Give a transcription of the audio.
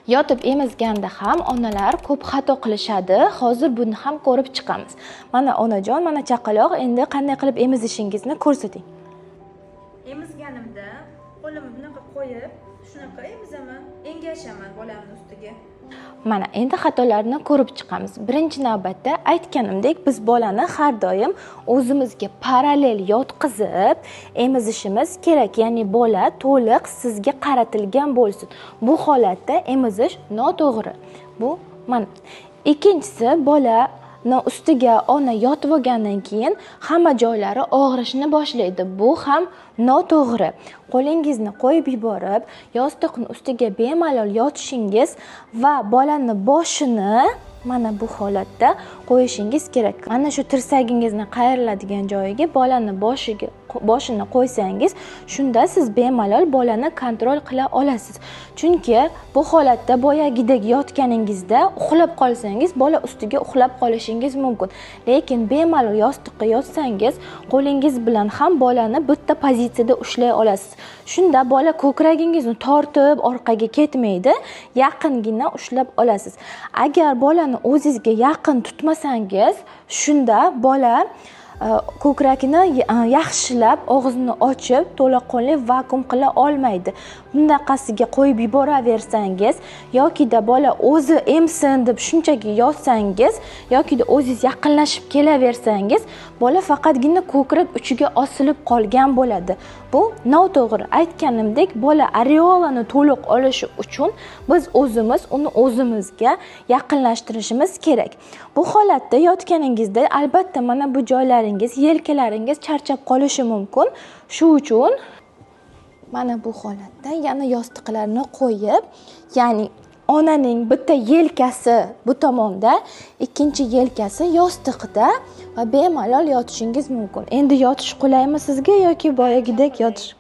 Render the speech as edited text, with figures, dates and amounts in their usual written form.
Yotib emizganda ham onalar ko'p xato qilishadi. Hozir buni ham ko'rib chiqamiz. Mana onajon, mana chaqaloq, endi qanday qilib emizishingizni ko'rsating. Emizganimda qo'limni bunaqa qo'yib, shunaqa emizaman, engashaman bolamni ustiga. Mana endi xatolarni ko'rib chiqamiz. Birinchi navbatda aytganimdek, biz bolani har doim o'zimizga parallel yotqizib emizishimiz kerak. Ya'ni bola to'liq sizga qaratilgan bo'lsin. Bu holatda emizish noto'g'ri. Bu mana. Ikkinchisi, bolani ustiga ona yotib olgandan keyin hamma joylari og'rishni boshlaydi. Bu ham noto'g'ri. Qo'lingizni qo'yib yuborib, yostiqni ustiga bemalol yotishingiz va bolani boshini mana bu holatda qo'yishingiz kerak. Mana shu tirsagingizni qayriladigan joyiga bolani boshini qo'ysangiz, shunda siz bemalol bolani kontrol qila olasiz. Chunki bu holatda boyagidek yotganingizda uxlab qolsangiz, bola ustiga uxlab qolishingiz mumkin. Lekin bemalol yostiqqa yotsangiz, qo'lingiz bilan ham bolani bitta pozitsiyada ushlay olasiz. Shunda bola ko'kragingizni tortib orqaga ketmaydi, yaqingina ushlab olasiz. Agar bolani o'zingizga yaqin tutmasangiz, shunda bola ko'krakini yaxshilab og'zini ochib to'laqonli vakuum qila olmaydi. Bunaqasiga qo'yib yuboraversangiz yokida bola o'zi emsin deb shunchaki yotsangiz yokida o'zingiz yaqinlashib kelaversangiz, bola faqatgina ko'krak uchiga osilib qolgan bo'ladi. Bu noto'g'ri. Aytganimdek, bola areolani to'liq olishi uchun biz o'zimiz uni o'zimizga yaqinlashtirishimiz kerak. Bu holatda yotganingizda albatta mana bu joylaringiz, yelkalaringiz charchab qolishi mumkin. Shu uchun mana bu holatda yana yostiqlarni qo'yib, ya'ni onaning bitta yelkasi bu tomonda, ikkinchi yelkasi yostiqda va bemalol yotishingiz mumkin. Endi yotish qulaymi sizga yoki boyagidek yotish?